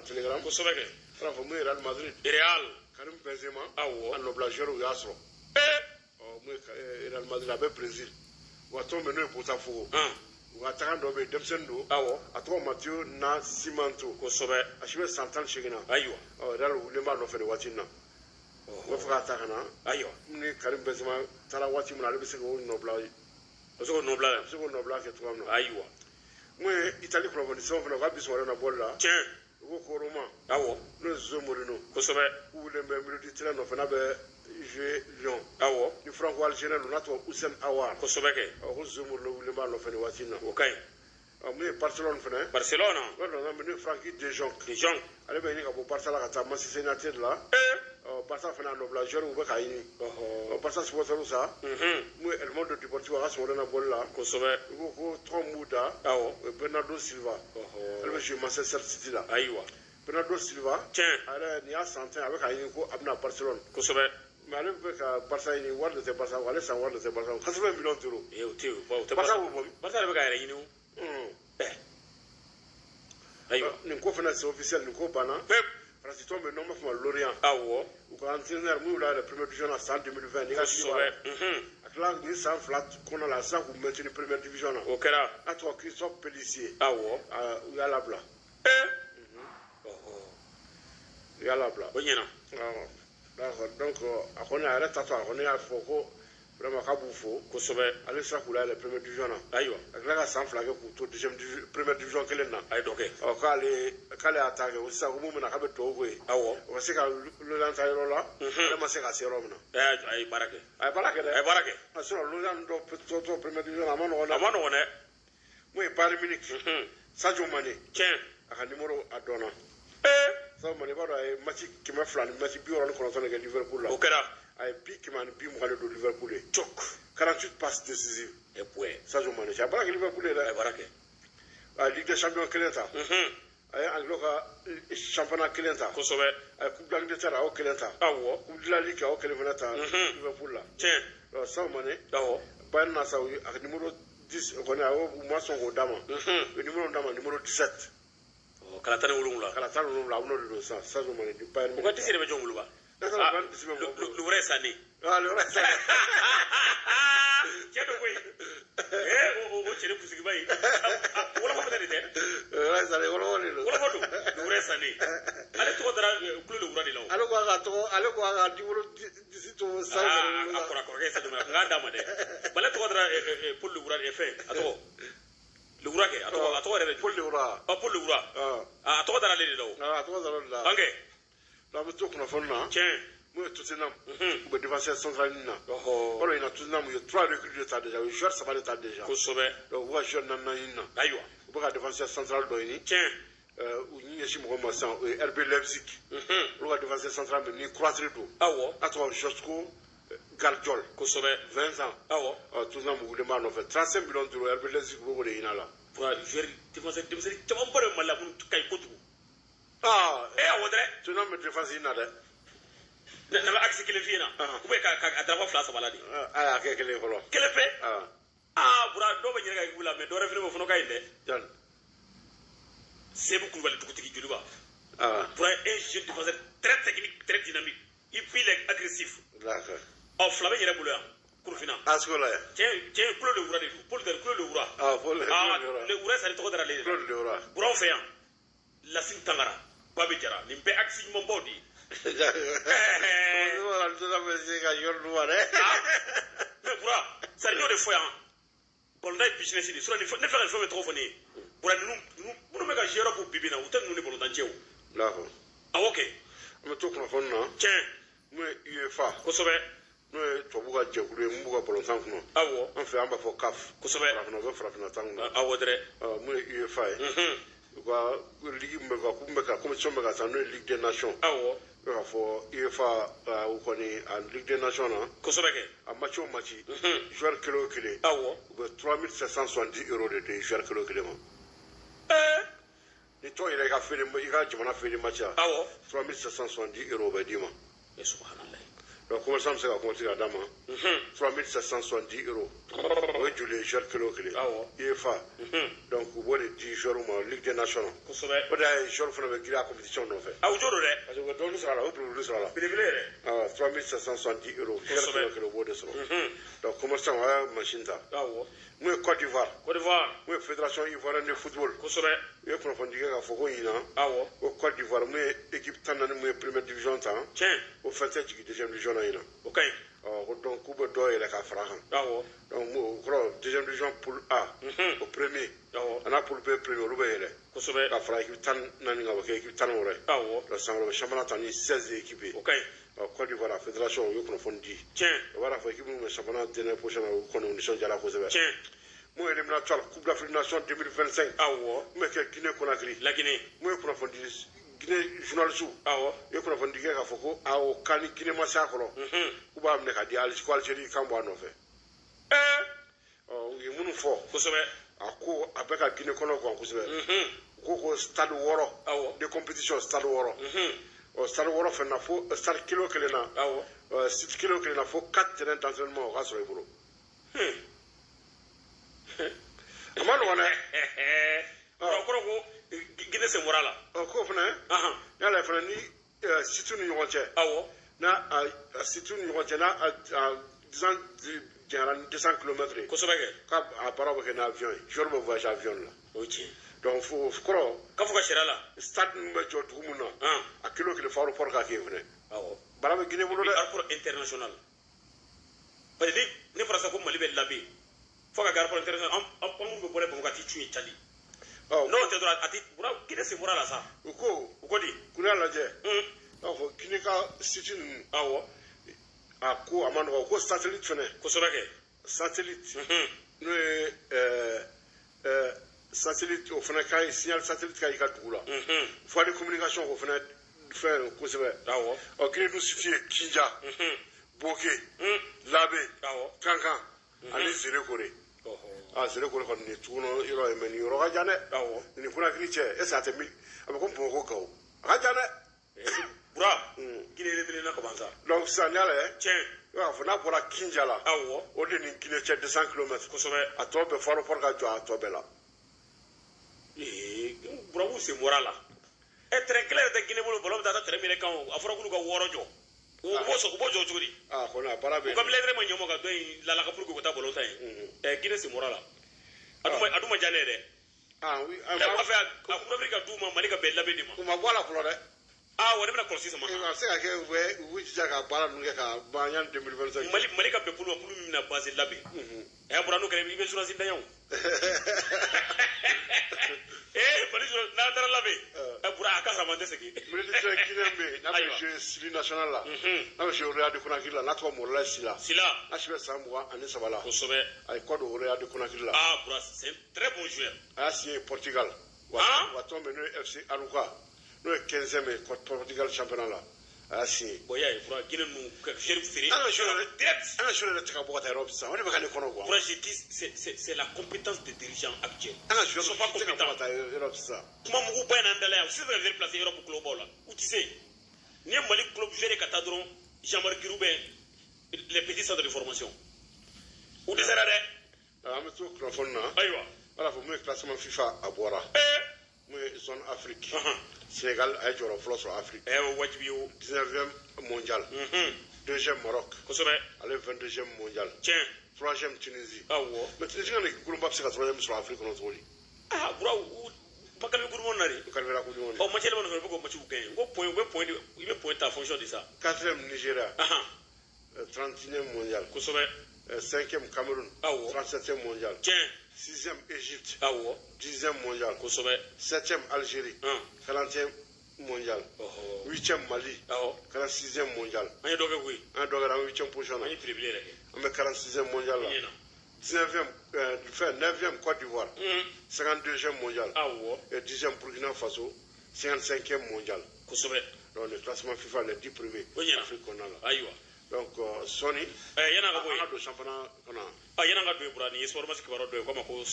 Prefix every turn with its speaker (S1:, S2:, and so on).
S1: en Telegram.
S2: Kosɛbɛ kɛ.
S1: Fana fɔ mun ye Real Madrid.
S2: Real.
S1: Karim Benzema.
S2: Awɔ.
S1: A nɔbila joueur u y'a sɔrɔ.
S2: Ee.
S1: Ɔ, mun ye Real Madrid, a bɛ Brésil. U ka tɔn bɛ, n'o ye Botafogo. U ka taga dɔ bɛ yen, denmisɛnnin don. A tɔgɔ Mathieu Nascimento. A si bɛ san 18 na. Ɔ, Real wulilen b'a nɔfɛ nin waati in na. U b'a fɛ k'a ta ka na. Ni Karim Benzema taara waati min na, ale bɛ se k'o nɔbila.
S2: O se k'o nɔ bila
S1: A
S2: la.
S1: bɛ se k'o nɔbila kɛ cogoya min na. Mun ye Italie kunnafoni sɛbɛn fana, u ka bi sɔgɔmada in na bɔli la. U ko ko Roma, n'o ye Jose Mourinho, k'u wulilen bɛ milieu de terrain nɔfɛ n'a bɛ jouer Lyon. Ni franco algérien don, n'a tɔgɔ Houssem Aouar.
S2: Kosɛbɛ kɛ.
S1: Ɔ, ko Jose Mourinho wulilen b'a nɔfɛ nin waati in na.
S2: O ka ɲi.
S1: Ɔ, mun ye Barcelone fana.
S2: Barcelona.
S1: U ka nɔnɔ min, n'o ye Frenkie de Jong.
S2: De Jong.
S1: Ale bɛ ɲini ka bɔ Barca la ka taa Manchester United la. Ɔ, Barca fana a nɔbila joueur u bɛ k'a ɲini. Ɔ, Barca supporters sa. Mun ye El Mundo Deportivo, a ka sɔgɔmada in na bɔli la. U ko ko tɔgɔ min b'u da, o ye Bernardo Silva. Ale bɛ jouer Manchester City la. Bernardo Silva. A yɛrɛ nin y'a san 10, a bɛ k'a ɲini ko a bɛna Barcelone. Mais ale bɛ ka Barca ɲini, wari de tɛ Barca, ale san wari de tɛ Barca, 80 millions d'euros.
S2: Ee, o tɛ yen, o tɛ.
S1: Barca b'o bɔ min?
S2: Barca yɛrɛ bɛ k'a yɛrɛ ɲini o. Ɛ, ayiwa.
S1: Nin ko fana, c'est officiel, nin ko banna. Faransi tɔn bɛ yen, n'an b'a fɔ o ma Lorient. U ka entraîneur mun y'u layɛlɛ première division na san 2020, n'i ka suivi b'a la. A tila nin san 2 kɔnɔna la sisan k'u maintenir première division na.
S2: O kɛra.
S1: A tɔgɔ Christophe Pellissier. U y'a labila. U y'a labila.
S2: O ɲɛna.
S1: Awɔ. D'accord, donc a kɔni a yɛrɛ tatɔ, a kɔni y'a fɔ ko vraiment k'a b'u fo. Ale sera k'u layɛlɛ première division na. A tila ka san 2 kɛ k'u to deuxième division, première division kelen na.
S2: A ye dɔ kɛ.
S1: Ɔ, k'ale y'a ta kɛ o sisan, ko mun bɛna, k'a bɛ dugawu k'o ye. O ka se ka Lorient ta yɔrɔ la, ale ma se ka se yɔrɔ min na.
S2: Ɛ, a ye baara kɛ.
S1: A ye baara kɛ
S2: A ye
S1: dɛ.
S2: baara kɛ.
S1: A sinon Lorient dɔ tɔ première division na, a ma nɔgɔn
S2: A
S1: dɛ.
S2: ma nɔgɔn dɛ.
S1: Mun ye Bayern Munich, Sadio Mané, a ka numéro a dɔnna. Sadio Mané, i b'a dɔn a ye match 200 ni match 69 de kɛ Liverpool la.
S2: O kɛra.
S1: A ye bi 120 de don Liverpool ye.
S2: Cok.
S1: 48 passes décisives.
S2: Ɛ bɔɛ.
S1: Sadio Mané, a baara kɛ Liverpool ye
S2: A ye
S1: dɛ.
S2: baara kɛ.
S1: A ye Ligue des champions kelen ta. A ye Anglais ka championnat kelen ta. A ye Coupe d'Angleterre, a y'o kelen ta. Coupe de la Ligue, a y'o kelen fana ta Liverpool la. Donc Sadio Mané, Bayern na sa, a ka numéro 10 o kɔni, a y'o, u ma sɔn k'o d'a ma. U ye numéro d'a ma, numéro 17.
S2: Ɔ, kala 17.
S1: Kala 17, a bɛn'o de don sisan, Sadio Mané di Bayern.
S2: U ka dix de bɛ jɔn bolo ba?
S1: Ne taara Bayern dix bɛ mɔgɔ bolo.
S2: Leroy Sané.
S1: Ah, Leroy Sané.
S2: Cɛ dɔ koyi. Ee, o cɛ ni kusigiba in. Wɔlɔfɔ fana de tɛ.
S1: Leroy Sané, wɔlɔfɔ de don.
S2: Wɔlɔfɔ don. Leroy Sané. Ale tɔgɔ dara Claude Leroy de la o.
S1: Ale ko a ka tɔgɔ, ale ko a ka numéro 10 to Sadio
S2: Ah,
S1: Mané.
S2: a kɔrɔ kɔrɔkɛ ye Sadio Mané. N k'a d'a ma dɛ. Bale tɔgɔ dara Paul Leroy de fɛn. A tɔgɔ. Leroy kɛ. A tɔgɔ yɛrɛ bɛ.
S1: Paul Leroy.
S2: Ɔ, Paul Leroy.
S1: Ah.
S2: A tɔgɔ dara ale de la o.
S1: Ah, a tɔgɔ dara o de la.
S2: An kɛ.
S1: Donc an bɛ to kunnafoni na. Mun ye Tottenham, u bɛ défenseur central ɲini na. Yɔrɔ in na, Tottenham, u ye trois recrues de ta déjà, u ye joueur saba de ta déjà. Donc u bɛ ka joueur naaninan ɲini na. U bɛ ka défenseur central dɔ ɲini. U ɲɛsin mɔgɔ ma sisan, o ye RB Leipzig. Olu ka défenseur central min ni Croatie don. A tɔgɔ Josko Gvardiol. 20 ans. Ɔ, Tottenham wulilen b'a nɔfɛ, 35 millions d'euros, RB Leipzig b'o de ɲini a la.
S2: Bura, joueur défenseur denmisɛnnin camanba de bɛ Mali la minnu ka ɲi kojugu.
S1: Ah,
S2: E awɔ dɛ.
S1: Tottenham bɛ défense ɲini na dɛ.
S2: Na bɛ axe kelen f'i ɲɛna.
S1: Ah.
S2: Ou bien ka a daraba fila saba la de.
S1: A y'a kɛ kelen ye fɔlɔ.
S2: Kelen pe.
S1: Ah,
S2: Aa, Bura, dɔw bɛ ɲinɛ ka k'u la, mais dɔw wɛrɛ fana bɛ, o fana ka ɲi dɛ.
S1: Jan.
S2: Sebu Kulubali, dugutigi Joliba.
S1: Ah,
S2: Bura, un jeune défenseur très technique, très dynamique. Et puis il est agressif. Ɔ, fila bɛ n yɛrɛ bolo yan. Kurufina.
S1: A siko la yan.
S2: Cɛ Claude Leroy de don. Paul Claude Leroy.
S1: Ah, Paul
S2: Ah,
S1: Leroy.
S2: Leroy Sané tɔgɔ dara ale de la.
S1: Claude Leroy.
S2: Buraw fɛ yan. Lasine Tangara, Babi Jara, nin bɛɛ axe ɲumanbaw de ye.
S1: Tottenham bɛ se ka yɔrɔ d'u ma dɛ.
S2: Mais Bura, sari y'o de fɔ yan. Balontan ye business de ye. Sinon ne filɛ ka nin fɛn fɛn tɔgɔ fɔ ne ye. Bura, ninnu minnu bɛ ka jouer Europe bi bi in na, u tɛ ninnu ni balontan cɛ o. Awɔ kɛ.
S1: An bɛ to kunnafoni na. Mun ye UEFA, n'o ye tubabu ka jɛkulu ye mun b'u ka balontan kunna. An fɛ an b'a fɔ CAF. Farafinna, u bɛ farafinna tan kunna.
S2: Awɔ dɛrɛ.
S1: Ɔ, mun ye UEFA ye, u ka ligue min bɛ ka, coupe min bɛ ka, compétition bɛ ka taa, n'o ye Ligue des Nations. U bɛ ka fɔ UEFA, u kɔni a Ligue des Nations na,
S2: Kosɛbɛ kɛ.
S1: a match o match, joueur kelen o kelen, u bɛ 3770 euros de di joueur kelen o kelen ma. Ni tɔn yɛrɛ i ka feere, i ka jamana feere match la, 3770 euros bɛ d'i ma.
S2: E subhanallah.
S1: Donc commerçant bɛ se ka compte ka d'a ma 3770 euros. O ye joli ye joueur kelen o kelen? UEFA. Donc u b'o de di joueur ma Ligue des Nations.
S2: Kosɛbɛ.
S1: O de y'a ye joueur fana bɛ girin a compétition nɔfɛ.
S2: A o jo don dɛ.
S1: Parce que u bɛ dɔɔnin sɔrɔ a la, u bɛ belebele sɔrɔ a la.
S2: Belebele yɛrɛ.
S1: Awɔ, 3770 euros. Joueur kelen o kelen u b'o de sɔrɔ. Donc commerçant o y'a machine ta.
S2: Awɔ.
S1: Mun ye Côte d'Ivoire?
S2: Côte d'Ivoire.
S1: Mun ye Fédération ivoirienne de football?
S2: Kosɛbɛ.
S1: U ye kunnafoni di kɛ k'a fɔ ko ɲinan.
S2: Awɔ.
S1: Ko Côte d'Ivoire mun ye équipe 14 mun ye première division ta.
S2: Tiɲɛ.
S1: O fɛn tɛ jigin deuxième division na ɲinan.
S2: O ka ɲi.
S1: Ɔ ko donc k'u bɛ dɔ yɛlɛ ka fara a kan.
S2: Awɔ.
S1: Donc o kɔrɔ deuxième division poule A. O premier.
S2: Awɔ.
S1: A n'a poule B premier olu bɛ yɛlɛ.
S2: Kosɛbɛ.
S1: Ka fara équipe 14 kan o bɛ kɛ équipe 16 ye.
S2: Awɔ.
S1: Donc san wɛrɛ u bɛ championnat ta ni 16 équipes ye.
S2: O ka ɲi.
S1: Ɔ Côte d'Ivoire fédération u ye kunnafoni di.
S2: Tiɲɛ.
S1: O b'a fɔ équipe min bɛ championnat dernière position na u kɔni u nisɔndiyara kosɛbɛ.
S2: Tiɲɛ.
S1: Mun ye éliminatoire Coupe d'Afrique Nation 2025.
S2: Awɔ.
S1: Mun bɛ kɛ Guinée Conakry.
S2: La Guinée.
S1: Mun ye kunnafoni di Guinée journaliste.
S2: Awɔ.
S1: U ye kunnafoni di kɛ k'a fɔ ko awɔ kan ni Guinée ma se a kɔrɔ. K'u b'a minɛ ka di ko Algérie kan bɔ a nɔfɛ. Ɔ u ye minnu fɔ.
S2: Kosɛbɛ.
S1: A ko a bɛ ka Guinée kɔnɔ gan kosɛbɛ. U ko stade 6.
S2: Awɔ.
S1: De compétition stade 6. Ɔ stade 6 fɛnɛ na fo stade kelen o kelen na.
S2: Awɔ.
S1: Site kelen o kelen na fo 4 terrains d'entraînement o ka sɔrɔ i bolo. A ma nɔgɔn dɛ.
S2: O kɔrɔ ko Guinée sen bɔra a la.
S1: Ɔ k'o fana. Yala fana ni site ni ɲɔgɔn cɛ.
S2: Awɔ.
S1: N'a a site ni ɲɔgɔn cɛ n'a a distance janyara ni 200 kilomètres ye.
S2: Kosɛbɛ kɛ.
S1: K'a a baara bɛ kɛ ni avion ye. Joueur bɛ voyager avion de la.
S2: O ye tiɲɛ.
S1: Donc fo kɔrɔ.
S2: K'a fɔ ka sariya la.
S1: Stade min bɛ jɔ dugu min na. A kelen o kelen fo aéroport ka kɛ yen fana.
S2: Awɔ.
S1: Baara bɛ Guinée bolo dɛ.
S2: Aéroport international. Parce que ne fɔra sisan ko Mali bɛ labɛn. Fo ka kɛ aéroport international an minnu bɛ bɔ Bamakɔ a ti cun ye Tchad. N'o tɛ dɔrɔn a ti Guinée sen bɔra la sa.
S1: U ko.
S2: U ko di.
S1: Ko ne y'a lajɛ. N'a fɔ Guinée ka site ninnu.
S2: Awɔ.
S1: A ko a ma nɔgɔn ko satellite fɛnɛ.
S2: Kosɛbɛ kɛ.
S1: Satellite. N'o ye satellite o fana ka ɲi signal satellite ka ɲi i ka dugu la. Voie de communication o fana fɛn kosɛbɛ.
S2: Awɔ.
S1: Ɔ Guinée dun site ye Kinja. Boké. Labé.
S2: Awɔ.
S1: Kankan. Ani Zérékoré. Ah Zérékoré kɔni nin tugunu yɔrɔ ye mais nin yɔrɔ ka jan dɛ.
S2: Awɔ.
S1: Nin Conakry cɛ est ce que a tɛ mille a bɛ komi Bamakɔ Gawo a ka jan dɛ.
S2: Bura. Guinée éliminé na kaban sa.
S1: Donc sisan n'i y'a lajɛ.
S2: Tiɲɛ.
S1: I b'a fɔ n'a bɔra Kinja la.
S2: Awɔ.
S1: O de ni Guinée cɛ 200 kilomètres.
S2: Kosɛbɛ.
S1: A tɔ bɛɛ fo aéroport ka jɔ a tɔ bɛɛ la.
S2: Bura b'u sen bɔra a la. Terrain kelen yɛrɛ tɛ Guinée bolo ballon bɛ taa terrain min yɛrɛ kan o a fɔra k'olu ka 6 jɔ. U b'o jɔ cogo di?
S1: Ah kɔni a baara bɛ.
S2: U ka miliyari ma ɲɛ ma ka dɔ in lalaka pour que u ka taa ballon ta yen. Guinée sen bɔra a la. A dun ma diya ne ye dɛ.
S1: Ah oui.
S2: Ne b'a fɛ a Coupe d'Afrique ka d'u ma Mali ka bɛn labɛn de ma.
S1: U ma bɔ a la fɔlɔ dɛ.
S2: Ah wa ne bɛna kɔlɔsi sama.
S1: A bɛ se ka kɛ u bɛ u b'u jija ka baara ninnu kɛ ka ban yanni 2025.
S2: Mali ka bɛn poule ma poule min bɛna base labɛn. Bura n'o kɛra i bɛ journaliste danya o. Mali n'an taara labɛn. Bura a ka sɔrɔ a man tɛ segin.
S1: Militaire Guinée bɛ yen n'a bɛ jouer Syrie nationale la. N'a bɛ jouer Royal de Conakry la n'a tɔgɔ Morlaye Sila.
S2: Sila.
S1: N'a si bɛ san 23 la.
S2: Kosɛbɛ.
S1: A ye kɔ don Royal de Conakry la.
S2: Ah Bura c'est un très bon joueur.
S1: A y'a signé Portugal. Wa tɔn bɛ n'o ye FC Arouca. N'o ye 15e ye Portugal championnat la. A y'a signé.
S2: Bon i y'a ye Bura Guinée ninnu ka joueur feere.
S1: An ka joueur yɛrɛ
S2: direct.
S1: An ka joueur yɛrɛ tɛ ka bɔ ka taa Europe sisan o de bɛ ka ne kɔnɔ quoi.
S2: Bura je dis c'est la compétence des dirigeants actuels.
S1: An ka joueur
S2: sont pas
S1: tɛ ka bɔ
S2: compétents.
S1: ka taa Europe sisan.
S2: Kuma mugu ba in n'an dala yan u tɛ se ka joueur placer Europe club baw la u tɛ se. N'i ye Mali club joueur ka taa dɔrɔn Jean-Marc Giroud bɛ les petits centres de formation. U dɛsɛra dɛ.
S1: An bɛ to kunnafoni na.
S2: Ayiwa.
S1: Wala fɔ mun ye classement FIFA a bɔra. Mun ye zone Afrique. Sénégal a ye jɔyɔrɔ fɔlɔ sɔrɔ Afrique.
S2: O wajibi ye o.
S1: 19e mondial. 2e Maroc.
S2: Kosɛbɛ.
S1: Ale 22e mondial.
S2: Tiɲɛ.
S1: 3e Tunisie.
S2: Awɔ.
S1: Mais Tunisie ka nin groupe ba bɛ se ka 3e sɔrɔ Afrique kɔnɔ cogo di?
S2: Ah Bura u ma qualifié coupe du monde na de.
S1: U qualifié la coupe du monde.
S2: Ɔ match yɛlɛma nɔfɛ u bɛ k'o match gagné. N ko point u bɛ point de i bɛ point ta fonction de ça.
S1: 4e Nigeria. 31e mondial.
S2: Kosɛbɛ.
S1: 5e Cameroun.
S2: Awɔ.
S1: 37e mondial.
S2: Tiɲɛ.
S1: 6e Égypte.
S2: Awɔ.
S1: 10e mondial.
S2: Kosɛbɛ.
S1: 7e Algérie. 40e mondial. 8e Mali.
S2: Awɔ.
S1: 46e mondial.
S2: An ye dɔ kɛ koyi.
S1: An ye dɔ kɛ an bɛ 8e position na.
S2: An ye belebele yɛrɛ kɛ.
S1: An bɛ 46e mondial la. 19e 9e Côte d'Ivoire. 52e mondial.
S2: Awɔ.
S1: Et 10e Burkina Faso. 55e mondial.
S2: Kosɛbɛ.
S1: Donc le classement FIFA les 10 premiers.
S2: O ɲɛna.
S1: Afrique kɔnɔna la.
S2: Ayiwa.
S1: Donc sɔɔni.
S2: Yan'an ka bɔ yen.
S1: An ka don championnat kɔnɔ.
S2: Yan'an ka don yen Bura nin ye sport match kibaruya dɔ ye k'a ma ko.